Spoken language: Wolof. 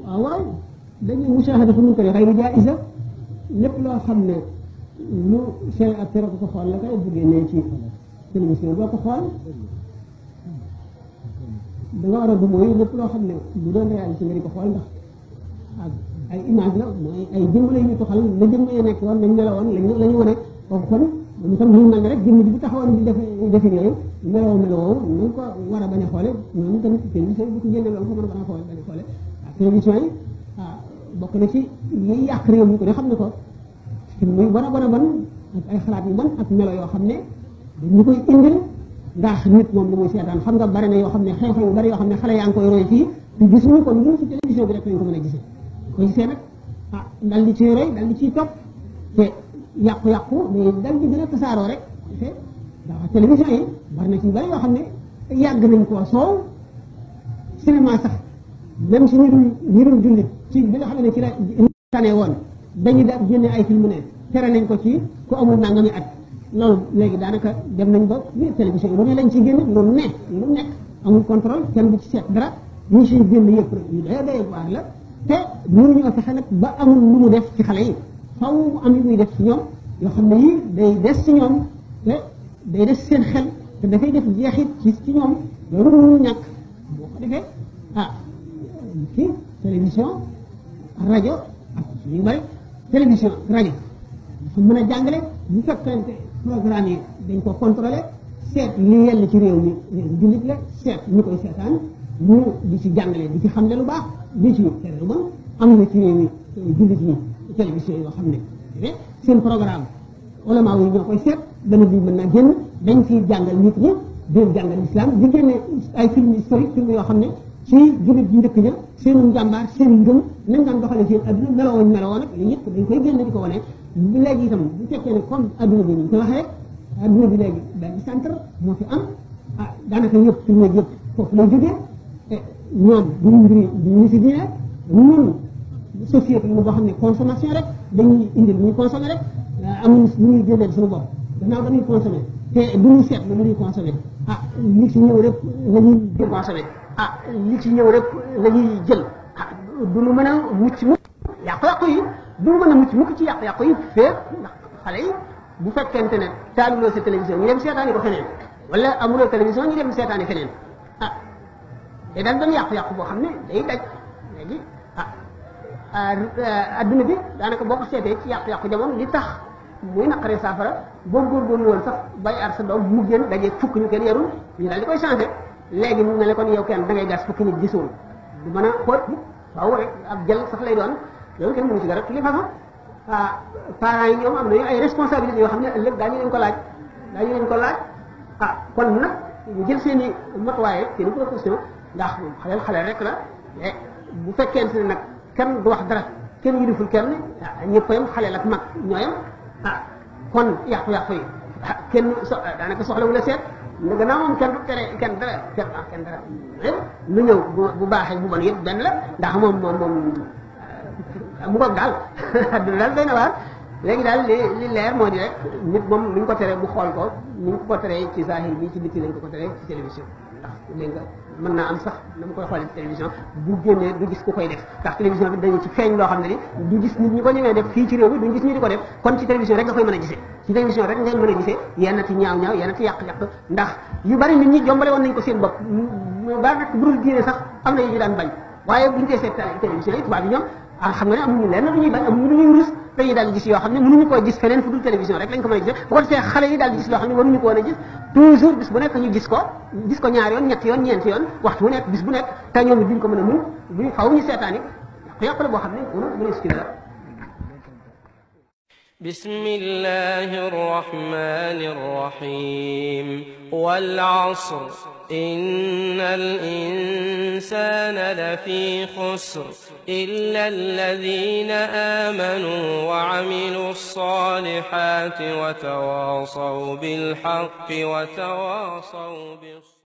waaw dañuy musaahadatu munkar xayru jaa'iza lépp loo xam ne lu seen ak tere ko xool la kay bu génnee ci télévision boo ko xool da nga war a du mooy lépp loo xam ne bu doon réalité nga di ko xool ndax ak ay image la mooy ay jëmm la ñu toxal la jëmm ya nekk woon lañ melowoon la ñu wane kooku kon dañu tam ñu mel ne rek jëmm ji bu taxawoon di defi yooyu melowoo nañ ko war a bañ a xoole noonu tamit télévision bu ko génne loolu ko mën a bañ a xoole ak télévision yi bokk na ci yiy yàq réew mi ko ne xam ne ko muy bon a ak ay xalaat yu bon ak melo yoo xam ne ñu koy indil ndax nit moom lu muy seetaan xam nga bari na yoo xam ne xew-xew yu bari yoo xam ne xale yaa ngi koy roy fii te gisuñu ko lu ci télévision bi rek lañ ko mën a gisee ko gisee nag dal di ciy roy dal di ciy topp te yàqu-yàqu mais dal di gën a tasaaroo rek te ndax télévision yi bari na ci bari yoo xam ne yàgg nañ koo soow cinéma sax même si ñu dul jullit ci bi nga xam ne ci la tane woon dañu def génne ay film ne tere nañ ko ci ku amul nangami at loolu léegi daanaka dem nañ ba télévision yi lu ne lañ ci génne lu nekk amul contrôle kenn du ci seet dara ñu siy génn yëpp rek yu doy waar la te mënuñoo fexe nag ba amul lu mu def ci xale yi faw mu am yu muy def ci ñoom yoo xam ne yii day des ci ñoom te day des seen xel te dafay def jeexit ci ñoom loolu mënul ñàkk boo ko defee ci télévision rajo ak yu bari télévision rajo dafa mën a jàngale bu fekkente programme yi dañ ko contrôlé seet li yell ci réew mi jullit la seet ñu koy seetaan ñu di ci jàngale di ci xam ne lu baax di ci tere lu bon am na ci réew mi jullit ñi télévision yoo xam ne seen programme ulama yi ñoo koy seet dana bi mën naa génn dañ ciy jàngal nit ñi di jàngal islam di génne ay film historique film yoo xam ne ci jullit yi njëkk ña seenu njàmbaar seen ngëm nañ daan doxale seen adduna melowoon nag li ñëpp dañ koy génne di ko wane léegi itam bu fekkee ne comme adduna bi ñu ko waxee adduna bi léegi benn centre moo fi am daanaka yëpp film yëpp foofu lay jógee ñoom duñu mbiri ñu si diine ñun société boo xam ne consommation rek dañuy indi lu ñuy consommé rek amuñ lu ñuy génneel suñu bopp gannaaw dañuy consommé te duñu seet lu ñuy consommé li ci ñëw rek la ñuy consommé li ci ñëw rek la ñuy jël du lu mën a mucc mukk yàqu-yàqu yi du lu mën a mucc mukk ci yàqu-yàqu yi fépp ndax xale yi bu fekkente ne taaluloo sa télévision ñu dem seetaani ko feneen wala amuloo télévision ñu dem seetaani feneen day daal doon yàqu-yàqu boo xam ne day daj léegi adduna bi daanaka boo ko seetee ci yàqu-yàqu jamono li tax muy naqaree saafara boo góorgóorlu woon sax bay aar sa doom mu génn dajee fukk ñu kenn yarul ñu daal di koy changé léegi mu ne la kon yow kenn da ngay gas fukki nit gisul du mën a xóot waaw rek ab jël sax lay doon loolu kenn mënu ci dara li façon parents yi ñoom am nañu ay responsabilités yoo xam ne ëllëg daañu leen ko laaj kon nag ñu jël seen i matuwaay seen i précaution ndax xale rek la bu fekkente ne nag kenn du wax dara kenn yiliful kenn ñëpp yam xale ak mag ñooyam kon yàqu-yàqu yi kenn daanaka soxlawu la seet gannaaw moom kenn du tere kenn dara lu ñëw bu baaxee bu bon yëpp benn la ndax moom mu ngoog daal adduna daal doy na waar léegi daal li leer moo di rek nit moom lu ñu ko teree bu xool ko ni ñu ko teree ci zahir bi ci bitti lañ ko teree ci télévision ndax dégg nga mën naa am sax na mu koy xoolee ci télévision bu génnee du gis ku koy def ndax télévision bi dañu ci feeñ loo xam ne ni du gis nit ñi ko ñëwee def fii ci réew mi duñu gis ñu di ko def kon ci télévision rek nga koy mën a gisee ci télévision rek nga mën a gisee yenn ci ñaaw yenn ci yàq-yàq ndax yu bari nit ñi jombale woon nañ ko seen bopp ba nag bu dul diine sax am na yu ñu daan bañ waaye buñu dee seet télévision yi tubaab yi ñoom xam nga ne amuñu lenn lu ñuy bañ amuñu lu ñuy rus dañuy daal di gis yoo xam ne mënuñu koo gis feneen fu dul télévision rek lañ ko mën a gisee bu ko defee xale yi daal di gis loo xam ne waruñu ko woon a gis toujours bis bu nekk ñu gis ko ñaari yoon ñetti yoon ñeenti yoon waxtu bu nekk bis bu nekk te ñoom it duñ ko mën a mun duñ faw ñu seetaani yàqu la boo xam ne mënu si dara بسم الله الرحمن الرحيم والعصر إن الإنسان لفي خسر إلا الذين آمنوا وعملوا الصالحات وتواصوا بالحق وتواصوا بالصبر